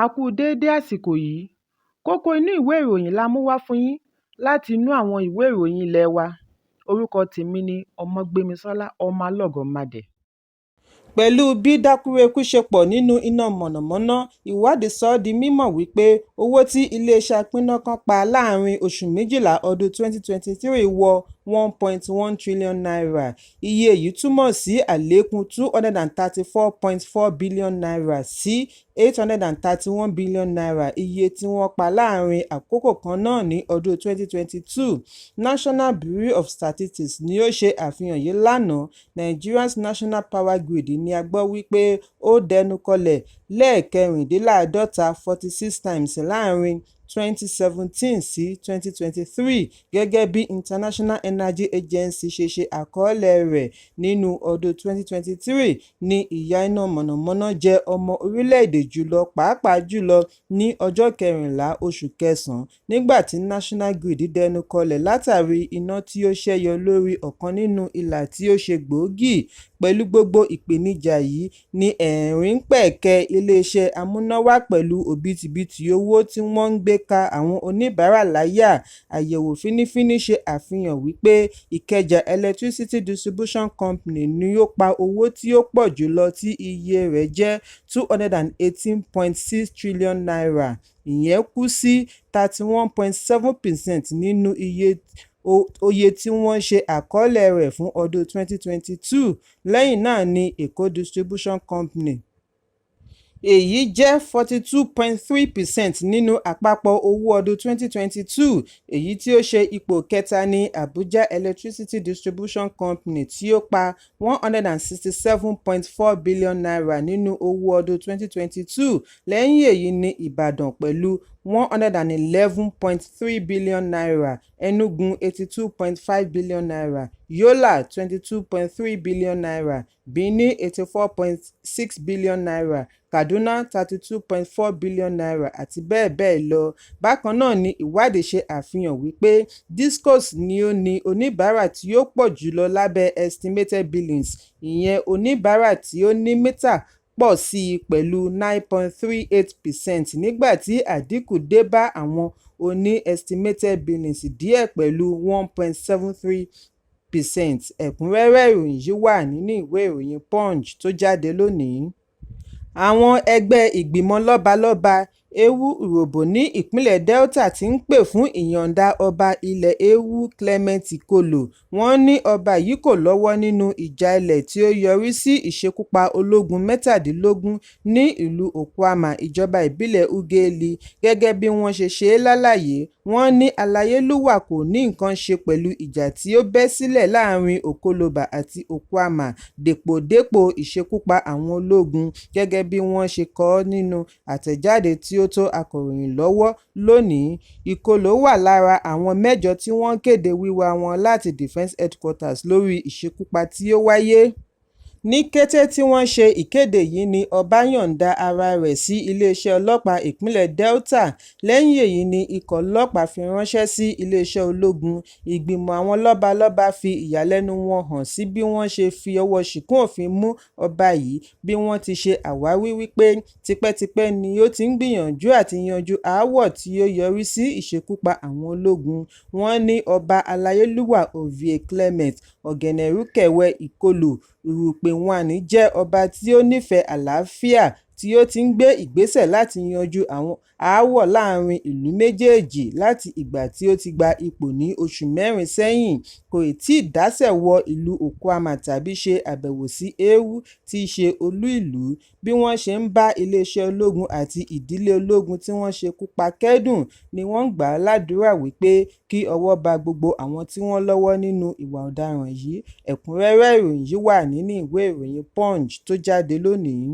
A kú déédé àsìkò yìí. Kókó inú ìwé ìròyìn la mú wá fún yín láti inú àwọn ìwé ìròyìn ilé wa. Orúkọ tèmi ni Ọmọgbémisọ́lá Ọmọlọ́gọ̀mádẹ. Pẹ̀lú bí dákúrekú ṣe pọ̀ nínú iná mọ̀nàmọ́ná, ìwádìí sọ ọ́ di mímọ̀ wípé owó tí iléeṣẹ́ apínnáká pa láàárín oṣù 12 ọdún 2023 wọ ₦1.1 trillion. Iye yìí túmọ̀ sí àlékún ₦234.4 billion sí ₦831 billion iye tí wọ́n pa láàárín àkókò kan náà ní ọdún 2022, National Bureau of Statistics ni ó ṣe àfihàn yìí lánàá. Nigeria's national power grid ni a gbọ́ wípé ó dẹnu kọlẹ̀ lẹ́ẹ̀kẹrìndínláàdọ́ta 46 times láàárín 2017 sí 2023, gẹ́gẹ́ bí International Energy Agency ṣe ṣe àkọọ́lẹ̀ rẹ̀. Nínú ọdún 2023 ní ìyà iná mọ̀nàmọ́ná jẹ ọmọ orílẹ̀-èdè jùlọ, pàápàá jùlọ ní ọjọ́ 14 oṣù kẹsàn-án, nígbà tí national grid dẹnu kọlẹ̀ látàrí iná tí ó ṣẹ́yọ lórí ọ̀kan nínú ìlà tí ó ṣe gbòógì. Pẹ̀lú gbogbo ìpèníjà yìí ní ẹ̀rín pẹ̀kẹ́ iléeṣẹ́ amúnáwá pẹ̀lú òbítíbitì owó tí wọ́n ń gbé ka àwọn oníbàárà láyà. Àyẹ̀wò fínífíní ṣe àfihàn wípé Ikeja Electricity Distribution Company ni ó pa owó tí ó pọ̀ jùlọ tí iye rẹ̀ jẹ́ ₦218.6 trillion, ìyẹn kù sí 31.7% nínú iye tí wọ́n ṣe àkọọ́lẹ̀ rẹ̀ fún ọdún 2022. Lẹ́yìn náà ni Èkó Distribution Company, èyí jẹ́ 42.3% nínú àpapọ̀ owó ọdún 2022. Èyí tí ó ṣe ipò kẹta ní Abuja Electricity Distribution Company tí ó pa ₦167.4 billion nínú owó ọdún 2022. Lẹ́yìn èyí ní Ìbàdàn pẹ̀lú ₦111.3 billion, Enugu ₦82.5 billion, Yola ₦22.3 billion, Benin ₦84.6 billion, Kaduna ₦32.4 billion àti bẹ́ẹ̀ bẹ́ẹ̀ lọ. Bákan náà ni ìwádìí ṣe àfihàn wípé Discos ni ó ní oníbàárà tí ó pọ̀ jùlọ lábẹ́ estimated billings, ìyẹn oníbàárà tí ó ní mítà pọ̀ sí i pẹ̀lú 9.38%, nígbà tí àdínkù dé bá àwọn oní estimated billings díẹ̀ pẹ̀lú 1.73%. Ẹ̀kúnrẹ́rẹ́ ìròyìn yìí wà nínú ìwé ìròyìn Punch tó jáde lónìí. Àwọn ẹgbẹ́ ìgbìmọ̀ lọ́balọ́ba Ewu Urhobo ní ìpínlẹ̀ Delta ti ń pè fún ìyọ̀ǹda ọba ilẹ̀ Ewu Clement Ikolo. Wọ́n ní ọba yìí kò lọ́wọ́ nínú ìjà ilẹ̀ tí ó yọrí sí ìṣekúpa ológun 17 ní ìlú Okuama, ìjọba ìbílẹ̀ Ughelli. Gẹ́gẹ́ bí wọ́n ṣe ṣe lálàyé, wọ́n ní aláyélúwà kò ní nǹkan ṣe pẹ̀lú ìjà tí ó bẹ́ sílẹ̀ láàárín Okoloba àti Okuama dépòdépò ìṣekúpa àwọn ológun, gẹ́gẹ́ bí wọ́n ṣe kọ ọ́ nínú àtẹ̀jáde tí ó tó akọ̀ròyìn lọ́wọ́ lónìí. Ikolo wà lára àwọn mẹ́jọ tí wọ́n kéde wíwá wọn láti Defence Headquarters lórí ìṣekúpa tí ó wáyé. Ní kété tí wọ́n ṣe ìkéde yìí ní ọba yọ̀ǹda ara rẹ̀ sí iléeṣẹ́ ọlọ́pàá ìpínlẹ̀ Delta. Lẹ́yìn èyí ni ikọ̀ ọlọ́pàá fi ránṣẹ́ sí iléeṣẹ́ ológun. Ìgbìmọ̀ àwọn lọ́balọ́ba fi ìyàlẹ́nu wọn hàn sí bí wọ́n ṣe fi ọwọ́ ṣìkún òfin mú ọba yìí, bí wọ́n ti ṣe àwáwí wípé tipẹ́tipẹ́ ni ó ti ń gbìyànjú àti yanjú aáwọ̀ tí ó yọrí sí ìṣekúpa àwọn ológun. Wọ́n ní ọba aláyélúwà Ovie Clement Oghenerukevwe Ikolo Urhobo jẹ́ ọba tí ó nífẹ̀ẹ́ àlàáfíà tí ó ti ń gbé ìgbésẹ̀ láti yanjú àwọn aáwọ̀ láàárín ìlú méjèèjì láti ìgbà tí ó ti gba ipò ní oṣù mẹ́rin sẹ́yìn. Kò tíì dáṣẹ́ wọ ìlú Okuama tàbí ṣe àbẹ̀wò sí Ewu tí í ṣe olú-ìlú. Bí wọ́n ṣe ń bá iléeṣẹ́ ológun àti ìdílé ológun tí wọ́n ṣekú pa kẹ́dùn ni wọ́n ń gbà á ládùúrà wípé kí ọwọ́ bá gbogbo àwọn tí wọ́n lọ́wọ́ nínú ìwà ọ̀daràn yìí. Ẹ̀kúnrẹ́rẹ́ ìròyìn yìí wà nínú ìwé ìròyìn Punch tó jáde lónìí.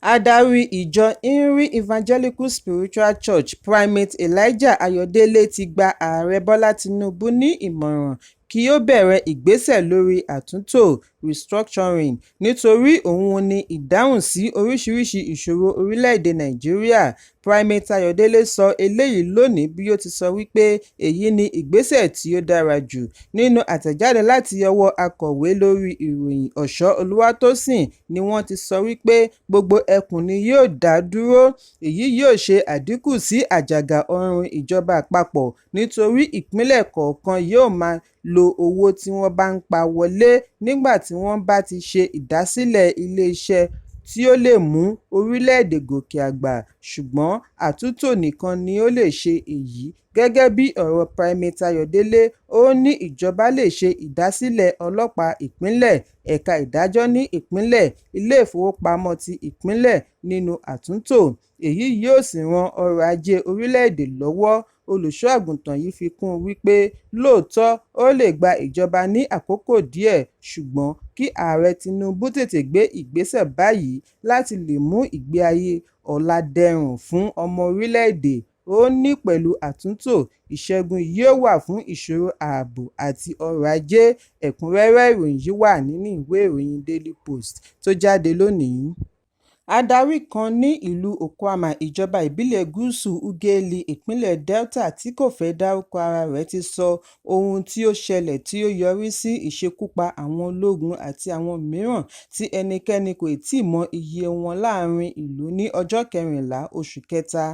Adarí ìjọ Henry Evangelical Spiritual Church, Primate Elijah Ayọ̀délé ti gba Ààrẹ Bọ́lá Tinubu ní ìmọ̀ràn kí ó bẹ̀rẹ̀ ìgbésẹ̀ lórí àtúntò Restructuring nítorí òun ni ìdáhùn sí oríṣiríṣi ìṣòro orílẹ̀-èdè Nàìjíríà. Primate Ayọ̀délé sọ eléyìí lónìí bí ó ti sọ wípé èyí ni ìgbésẹ̀ tí ó dára jù. Nínú àtẹ̀jáde láti ọwọ́ Akọ̀wé lórí Ìròyìn Ọ̀ṣọ́ Olúwatósìn ni wọ́n ti sọ wípé gbogbo ẹkùn ni yóò dá dúró, èyí yóò ṣe àdínkù sí àjàgà ọrùn ìjọba àpapọ̀ nítorí ìpínlẹ̀ kọ̀ọ̀kan yóò máa lo owó tí wọ́n bá ń pa wọlé nígbà tí wọ́n bá ti ṣe ìdásílẹ̀ iléeṣẹ́ tí ó lè mú orílẹ̀-èdè gòkè àgbà, ṣùgbọ́n àtúntò nìkan ni ó lè ṣe èyí. Gẹ́gẹ́ bí ọ̀rọ̀ Primate Ayọ̀délé, ó ní ìjọba lè ṣe ìdásílẹ̀ ọlọ́pàá ìpínlẹ̀, ẹ̀ka ìdájọ́ ní ìpínlẹ̀, ilé-ìfowópamọ́ ti ìpínlẹ̀ nínú àtúntò, èyí yóò sì ran ọrọ̀ ajé orílẹ̀-èdè lọ́wọ́. Olùṣọ́-àgùntàn yìí fi kún un wípé lóòótọ́ ó lè gba ìjọba ní àkókò díẹ̀, ṣùgbọ́n kí Ààrẹ Tinubu tètè gbé ìgbésẹ̀ báyìí láti lè mú ìgbé ayé ọ̀la dẹrùn fún ọmọ orílẹ̀-èdè. Ó ní pẹ̀lú àtúntò, ìṣẹ́gun yóò wà fún ìṣòro ààbò àti ọrọ̀ ajé. Ẹ̀kúnrẹ́rẹ́ ìròyìn yìí wà nínú ìwé ìròyìn Daily Post tó jáde lónìí. Adarí kan ní ìlú Okuama, ìjọba ìbílẹ̀ Gúúsù Ughelli, ìpínlẹ̀ Delta tí kò fẹ́ dárúkọ ara rẹ̀ ti sọ ohun tí ó ṣẹlẹ̀ tí ó yọrí sí ìṣekúpa àwọn ológun àti àwọn mìíràn tí ẹnikẹ́ni kò tíì mọ iye wọn láàárín ìlú ní ọjọ́ 14, oṣù kẹta.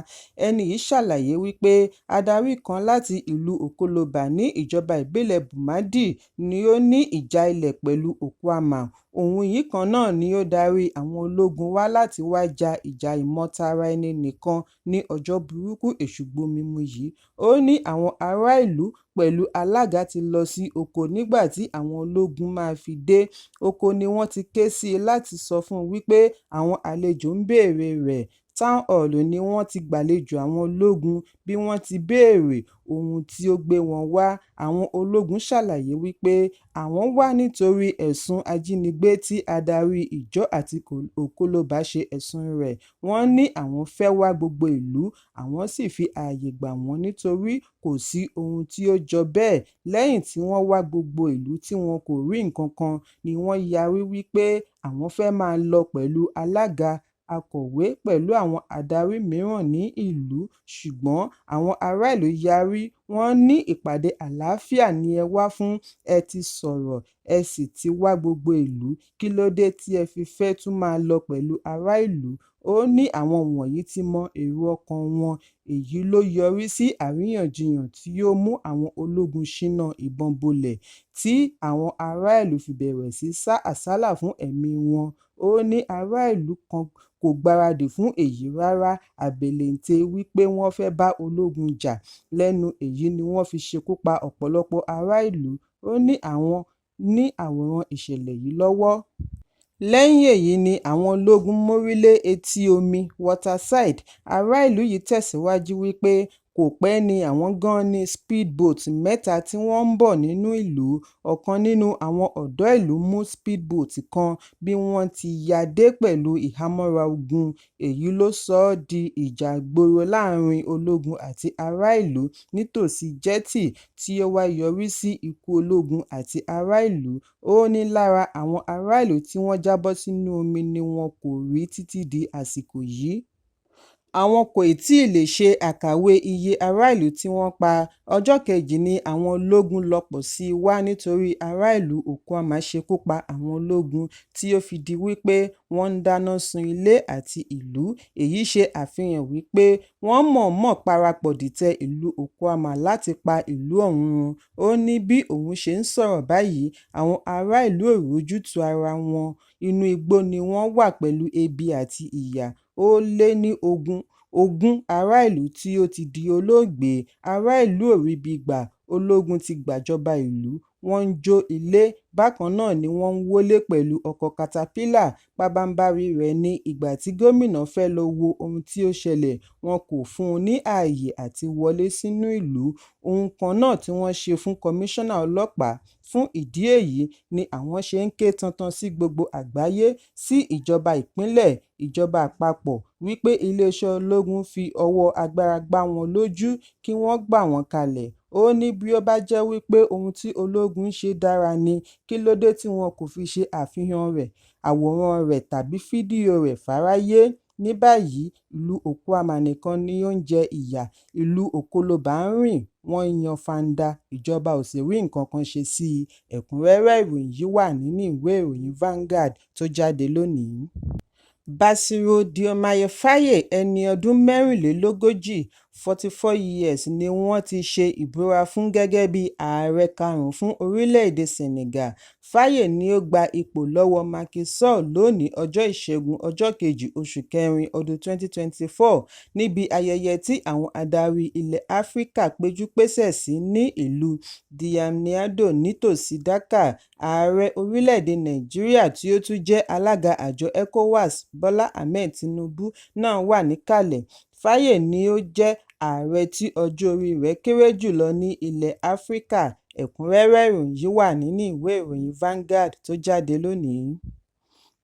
Ẹni yìí ṣàlàyé wípé adarí kan láti ìlú Okoloba ní ìjọba ìbílẹ̀ Bomadi ni ó ní ìjà ilẹ̀ pẹ̀lú Okuama. Òun yìí kan náà ni ó darí àwọn ológun wá láti wá ja ìjà ìmọ-tara-ẹni-nìkan ní ọjọ́ burúkú Èṣù-gbomi-mu yìí. Ó ní àwọn ará ìlú pẹ̀lú alága ti lọ sí oko nígbà tí àwọn ológun máa fi dé oko ni wọ́n ti ké sí i láti sọ fún un wípé àwọn àlejò ń béèrè rẹ̀. Town Hall ní wọ́n ti gbàlejò àwọn ológun bí wọ́n ti béèrè ohun tí ó gbé wọn wá. Àwọn ológun ṣàlàyé wípé àwọn wá nítorí ẹ̀sùn ajínigbé tí adarí ìjọ àti Okoloba ṣe ẹ̀sùn rẹ̀. Wọ́n ní àwọn fẹ́ wá gbogbo ìlú, àwọn sì fi ààyè gbà wọ́n nítorí kò sí ohun tí ó jọ bẹ́ẹ̀. Lẹ́yìn tí wọ́n wá gbogbo ìlú tí wọn kò rí nǹkan kan ni wọ́n yarí wípé àwọn fẹ́ máa lọ pẹ̀lú alága, akọ̀wé pẹ̀lú àwọn adarí mìíràn ní ìlú, ṣùgbọ́n àwọn ará ìlú yarí, wọ́n ní ìpàdé àlàáfíà ni ẹ wá fún, ẹ ti sọ̀rọ̀, ẹ sì ti wá gbogbo ìlú, kí ló dé tí ẹ fi fẹ́ tún máa lọ pẹ̀lú ará ìlú? Ó ní àwọn wọ̀nyí ti mọ èrò ọkàn wọn, èyí ló yọrí sí àríyànjiyàn tí ó mú àwọn ológun ṣínà ìbọn bolẹ̀ tí àwọn ará ìlú fi bẹ̀rẹ̀ sí í sá àsálà fún ẹ̀mí wọn. Ó ní ará ìlú kò gbáradì fún èyí rárá, àbèlè-ǹtẹ̀ wípé wọ́n fẹ́ bá ológun jà lẹ́nu, èyí ni wọ́n fi ṣekú pa ọ̀pọ̀lọpọ̀ ará ìlú. Ó ní àwọn ní àwòrán ìṣẹ̀lẹ̀ yìí lọ́wọ́. Lẹ́yìn èyí ni àwọn ológun mórí lé etí omi Waterside. Ará ìlú yìí tẹ̀síwájú wípé kò pẹ́ ní àwọn gán-an-ní speed boat mẹ́ta tí wọ́n ń bọ̀ nínú ìlú. Ọ̀kan nínú àwọn ọ̀dọ́ ìlú mú speed boat kan bí wọ́n ti yá dé pẹ̀lú ìhámọ́ra ogun. Èyí ló sọ ọ́ di ìjà ìgboro láàárín ológun àti ará ìlú nítòsí jetty tí ó wá yọrí sí ikú ológun àti ará ìlú. Ó ní lára àwọn ará ìlú tí wọ́n jábọ́ sínú omi ni wọn kò rí títí di àsìkò yìí. Àwọn kò tí ì lè ṣe àkàwé iye ará ìlú tí wọ́n pa. Ọjọ́ kejì ni àwọn ológun lọ pọ̀ sí i wá nítorí ará ìlú Okuama ṣekú pa àwọn ológun tí ó fi di wípé wọ́n ń dáná sun ilé àti ìlú. Èyí ṣe àfihàn wípé wọ́n mọ̀ọ́mọ̀ parapọ̀ dìtẹ̀ ìlú Okuama láti pa ìlú ọ̀hún run. Ó ní bí òun ṣe ń sọ̀rọ̀ báyìí, àwọn ará ìlú ò rójútùú ara wọn, inú igbó ni wọ́n wà pẹ̀lú ebi àti ìyà. Ó lé ní ogún ará ìlú tí ó ti di olóògbé, ará ìlú ò ríbi gbà, ológun ti gbàjọba ìlú, wọ́n ń jó ilé, bákan náà ni wọ́n ń wọlé pẹ̀lú ọkọ̀ katapílà. Pabambarì rẹ̀ ní ìgbà tí gómìnà fẹ́ lọ wo ohun tí ó ṣẹlẹ̀, wọn kò fún un ní ààyè àti wọlé sínú ìlú, ohun kan náà tí wọ́n ṣe fún kọmíṣánná ọlọ́pàá. Fún ìdí èyí ni àwọn ṣe ń ké tantan sí gbogbo àgbáyé, sí ìjọba ìpínlẹ̀, ìjọba àpapọ̀ wípé iléeṣẹ́ ológun fi ọwọ́ agbára gbá wọn lójú kí wọ́n gbà wọ́n kalẹ̀. Ó ní bí ó bá jẹ́ wípé ohun tí ológun ń ṣe dára ní, kí ló dé tí wọn kò fi ṣe àfihàn rẹ̀, àwòrán rẹ̀ tàbí fídíò rẹ̀ fáráyé? Ní báyìí, ìlú Okuama nìkan ni ó ń jẹ ìyà, ìlú Okolaba ń rìn wọ́n yan fanda, ìjọba ò sì rí nǹkan kan ṣe sí i. Ẹ̀kúnrẹ́rẹ́ ìròyìn yìí wà nínú ìwé ìròyìn Vanguard tó jáde lónìí. Bassirou Diomaye Faye, ẹni ọdún 44, 44 years, ni wọ́n ti ṣe ìbúra fún gẹ́gẹ́ bí ààrẹ karùn-ún fún orílẹ̀-èdè Senegal. Faye ni ó gba ipò lọ́wọ́ Macky Sall lónìí ọjọ́ Ìṣẹ́gun, ọjọ́ kejì oṣù kẹrin ọdún 2024 níbi ayẹyẹ tí àwọn adarí ilẹ̀ Áfíríkà péjú-pésẹ̀ sí ní ìlú Diamniadio nítòsí Dakar. Ààrẹ orílẹ̀-èdè Nàìjíríà tí ó tún jẹ́ alága àjọ ECOWAS, Bọ́lá Ahmed Tinubu náà wà níkàlẹ̀. Faye ni ó jẹ́ ààrẹ tí ọjọ́ orí rẹ̀ kéré jùlọ ní ilẹ̀ Áfíríkà. Ẹ̀kúnrẹ́rẹ́ ìròyìn yìí wà nínú ìwé ìròyìn Vanguard tó jáde lónìí.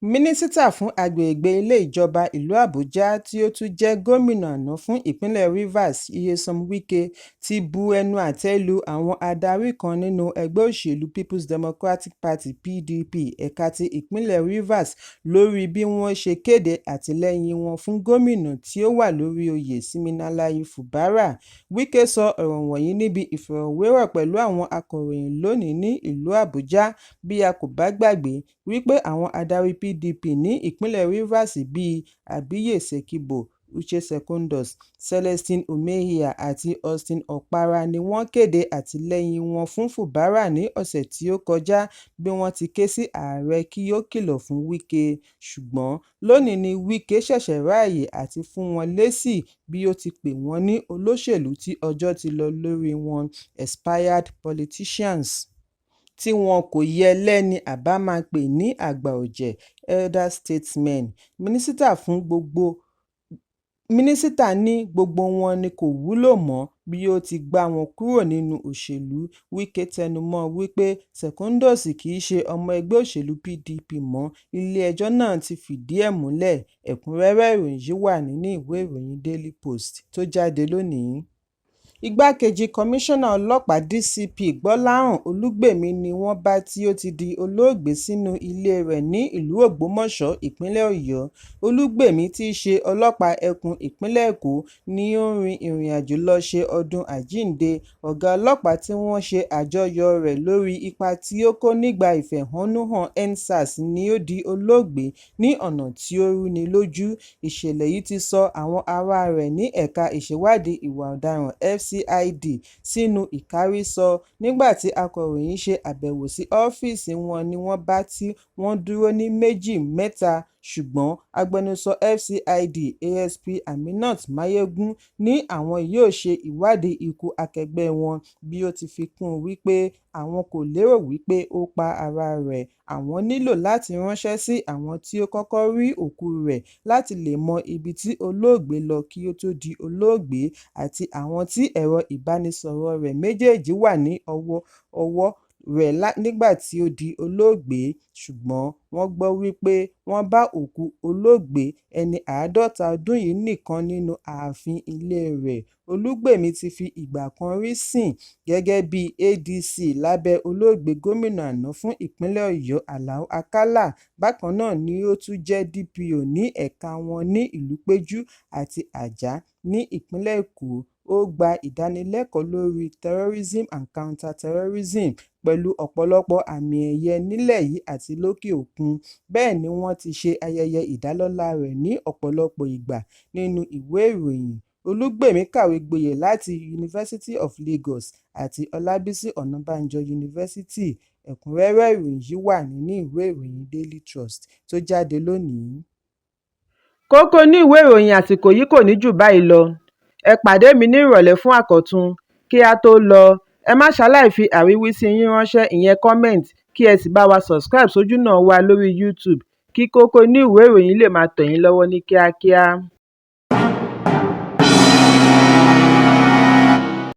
Mínísítà fún Agbègbè Ilé Ìjọba Ìlú Àbújá tí ó tún jẹ́ gómìnà àná fún ìpínlẹ̀ Rivers, Nyesom Wike, ti bu ẹnu àtẹ́ lu àwọn adarí kan nínú ẹgbẹ́ òṣèlú People's Democratic Party (PDP) ẹ̀ka ti ìpínlẹ̀ Rivers lórí bí wọ́n ṣe kéde àtìlẹ́yìn wọn fún gómìnà tí ó wà lórí oyè Siminalayi Fubara. Wike sọ ọ̀rọ̀ wọ̀nyí níbi ìfọ̀rọ̀wérọ̀ pẹ̀lú àwọn akọ̀ròyìn lónìí ní ìlú Àbújá. Bí a kò bá gbàgbé wípé àwọn adarí PDP ní ìpínlẹ̀ Rivers bíi Abiye Sekibo, Uche Secondus, Celestine Omehia àti Austin Okpara ni wọ́n kéde àtìlẹ́yìn wọn fún Fubara ní ọ̀sẹ̀ tí ó kọjá bí wọ́n ti ké sí ààrẹ kí ó kìlọ̀ fún Wike. Ṣùgbọ́n lónìí ni Wike ṣẹ̀ṣẹ̀ ráàyè àti fún wọn lésì bí ó ti pè wọ́n ní olóṣèlú tí ọjọ́ ti lọ lórí wọn (expired politicians) tí wọn kò yẹ lẹ́ni à bá máa pè ní àgbà ọ̀jẹ̀ (elder statesmen). Mínísítà ní gbogbo wọn ni kò wúlò mọ́ bí ó ti gbá wọn kúrò nínú òṣèlú. Wike tẹnumọ́ wípé Secondus kì í ṣe ọmọ ẹgbẹ́ òṣèlú PDP mọ́, ilé-ẹjọ́ náà ti fìdí ẹ̀ múlẹ̀. Ẹ̀kúnrẹ́rẹ́ ìròyìn yìí wà nínú ìwé ìròyìn Daily Post tó jáde lónìí. Igbákejì Kọmíṣánná Ọlọ́pàá DCP Gbọ́láhàn Olúgbèmí ni wọ́n bá tí ó ti di olóògbé sínú ilé rẹ̀ ní ìlú Ògbómọ̀ṣọ́, ìpínlẹ̀ Ọ̀yọ́. Olúgbèmí tí í ṣe ọlọ́pàá ẹkùn ìpínlẹ̀ Èkó ní ó rin ìrìnàjò lọ ṣe ọdún Àjíǹde. Ọ̀gá ọlọ́pàá tí wọ́n ṣe àjọyọ̀ rẹ̀ lórí ipa tí ó kó nígbà ìfẹ̀hónúhàn EndSARS ní ó di olóògbé ní ọ̀nà tí ó rúni lójú. Ìṣẹ̀lẹ̀ yìí ti sọ àwọn ará rẹ̀ ní Ẹ̀ka Ìṣèwádìí Ìwà Ọ̀daràn FCID sínú ìkárísọ. Nígbà tí akọ̀ròyìn ṣe àbẹ̀wò sí ọ́fíìsì wọn ní wọ́n bá tí wọ́n dúró ní méjì mẹ́ta, ṣùgbọ́n agbẹnusọ FCID ASP Aminat Mayegun ní àwọn yóò ṣe ìwádìí ikú akẹgbẹ́ wọn bí ó ti fi kún un wípé àwọn kò lérò wípé ó pa ara rẹ̀, àwọn nílò láti ránṣẹ́ sí àwọn tí ó kọ́kọ́ rí òkú rẹ̀ láti lè mọ ibi tí olóògbé lọ kí ó tó di olóògbé àti àwọn tí ẹ̀rọ ìbánisọ̀rọ̀ rẹ̀ méjèèjì wà ní ọwọ́ rẹ̀ nígbà tí ó di olóògbé, ṣùgbọ́n wọ́n gbọ́ wípé wọ́n bá òkú olóògbé ẹni 50 ọdún yìí nìkan nínú ààfin ilé rẹ̀. Olúgbèmí ti fi ìgbà kan rí sìn gẹ́gẹ́ bí ADC lábẹ́ olóògbé gómìnà àná fún ìpínlẹ̀ Ọ̀yọ́ Alao Akala. Bákan náà ni ó tún jẹ́ DPO ní ẹ̀ka wọn ní Ìlúpéjú àti Ajah ní ìpínlẹ̀ Èkó. Ó gba ìdánilẹ́kọ̀ọ́ lórí Terrorism and Counter-Terrorism pẹ̀lú ọ̀pọ̀lọpọ̀ àmì-ẹ̀yẹ nílẹ̀ yìí àti lókè òkun. Bẹ́ẹ̀ ni wọ́n ti ṣe ayẹyẹ ìdálọ́lá rẹ̀ ní ọ̀pọ̀lọpọ̀ ìgbà nínú ìwé ìròyìn. Olúgbèmí kàwé gboyè láti University of Lagos àti Ọlábísí Ọ̀nàbànjọ Yunifásitì. Ẹ̀kúnrẹ́rẹ́ ìròyìn yìí wà nínú ìwé ìròyìn Daily Trust tó jáde lónìí. Kókó inú ìwé ìròyìn àsìkò yìí kò ní jù báyìí lọ. Ẹ pàdé mi ní ìrọ̀lẹ́ fún àkọ́tún. Kí á tó lọ, ẹ má ṣaláì fi àríwísí yín ránṣẹ́ ìyẹn comment, kí ẹ sì bá wa subscribe sójúnà wa lórí YouTube kí kókó inú ìwé ìròyìn lè máa tẹ̀ yín lọ́wọ́ ní kíákíá.